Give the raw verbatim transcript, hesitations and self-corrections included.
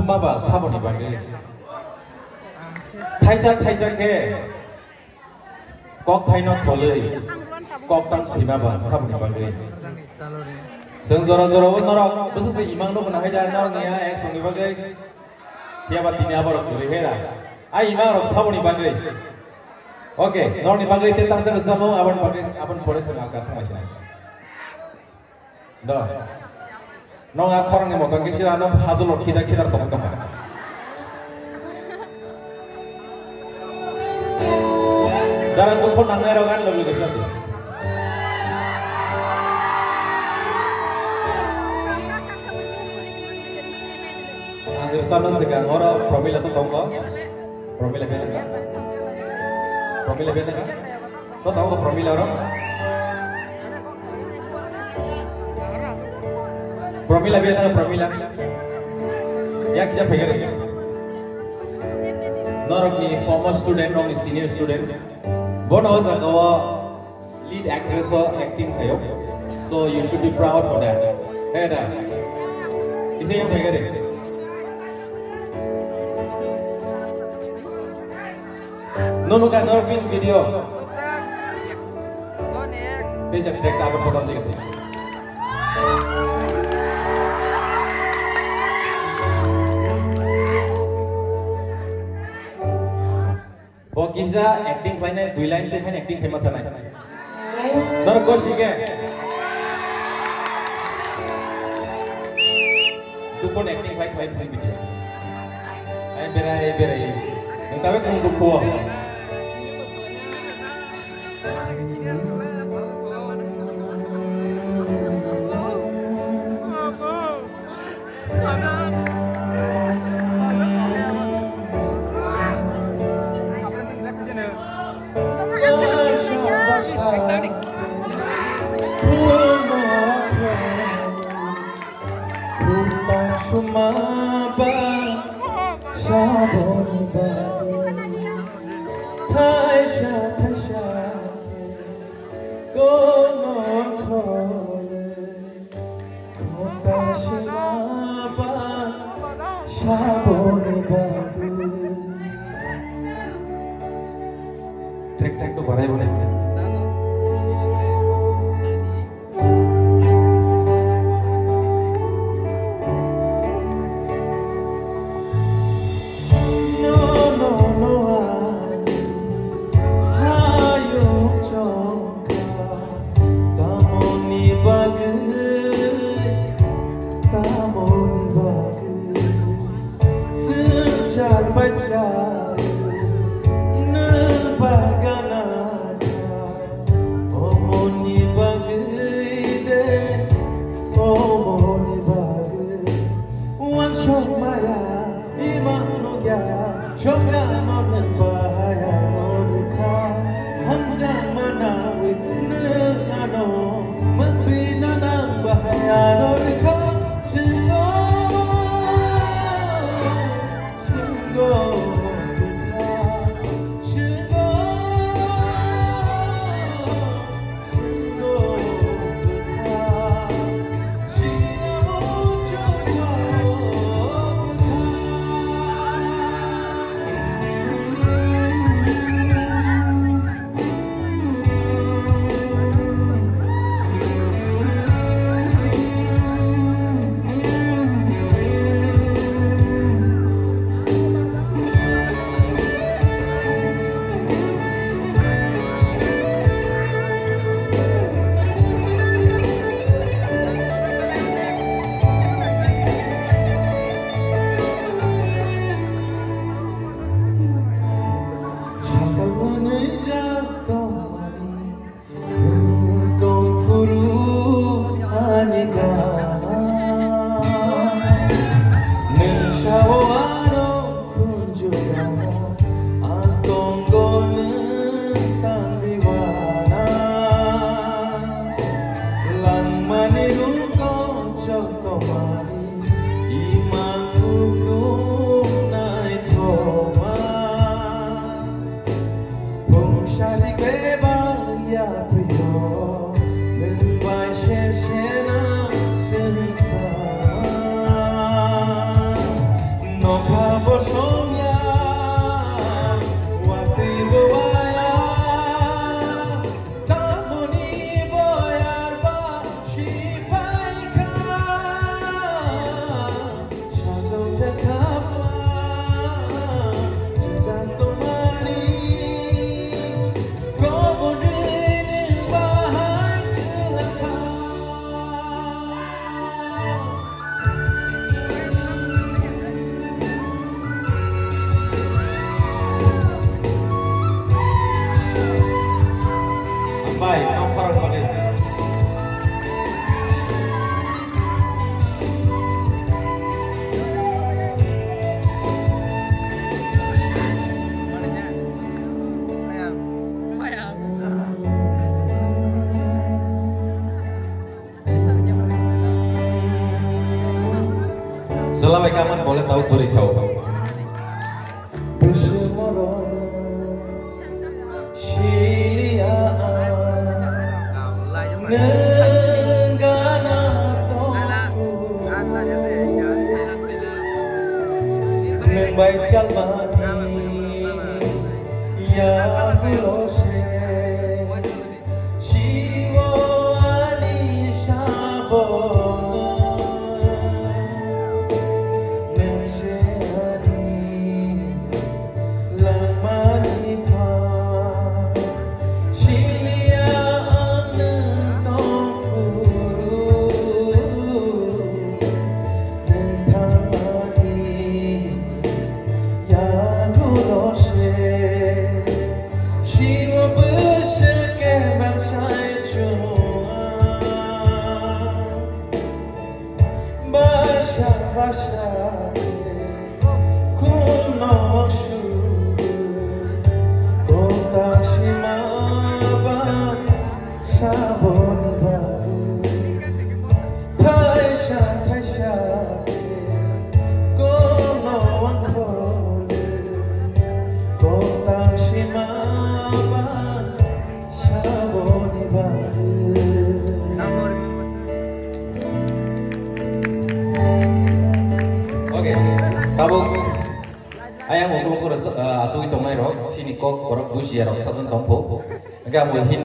Maba saboni bagwi. Thaisa thaisa khe kok thaino tholwi kok tang sima ba saboni bagwi. Chwng jora jora o norok bwswk se imang nukna hai da norok ni a ek songni bagwi. Phiya ba tini aborok kwrwi hera. A imang rok saboni bagwi. Okay, norokni bagwi tei tangsa rwchapmung aboni bagwi aboni pore chwng alka thangma sinai. Do. Nong a khorang ni motom khe sida no phadulo khidar khidar tong tong. Jara dukho nangnai rok ani logi rwchapdi. Ang rwchapna swkang oro Promila to tongo. Promila biyang ka? Promila biyang ka? To tongo Promila oro? Promila biyang ka Promila? Yak kya phegere? Norok ni former student, norok ni senior student. Bono o jaga o lead actress o acting khayo. So you should be proud for that. Hey da. Kisa yang phegere. Nono ka nor bin video. Go next. Please track ta abar potom dikhe. Bo kisa acting khlainai dui line se khaina acting khaima thanai. Nor gosi ke. Dukon acting khlai khlai phai bidi. Ai berai berai. Nang tabe kung dukho. Kono thole khota sima ba saboni badu. Track, track to barai barai. No, no, no, ani hayung chongkha. Tamoni bagwi, tamoni bagwi, swngjak bai chai, nwng bagana kha. Omoni bagwi de, omoni bagwi, uansuk maya, imang nukya, chonggano nwng bahaya norkha, hamjakma nawi nwng ano, mwtwi nanang bahaya norkha, chwngno, chwngno bwkha, chwngno. Tongphuru ani gana, nwng sao ano khunju gana, ang tongo nwng tangwi wana. Langmani rungkong chok tongmani, imang hukum naithoma. Bwngsani bebak yapriyo, nwng bai se sena swngsa. Nokha bosongya, watwi bowaya, tamoni boyar ba sipaikha, sajok jakha pa, jejak tongmani, kobor rini bahai lakha. Bai, nokharok bagwi. Selabai kaman bole tau bwrwi sao. Bwswk morok siliya ang nwng gana tongo. Nwng bai chalmani yagulo se. Jibo ani sabo nwng se ani langmani pha. Siliya ang nwng tongphuru nwng thangmani yagulo se. Simo bwswk khe bansai chwng basa basa khe khumno sugwi kota sima ba saboni bagwi. Thaisa thaisa khe kono wngkhorwi, kota sima ba saboni bagwi. Okay, tabuk ayang ukulukgo rwsa-, ah, asugwi tongnai rok, sini kok borok bujiya rok sadon tongpho. Hingke amo hin-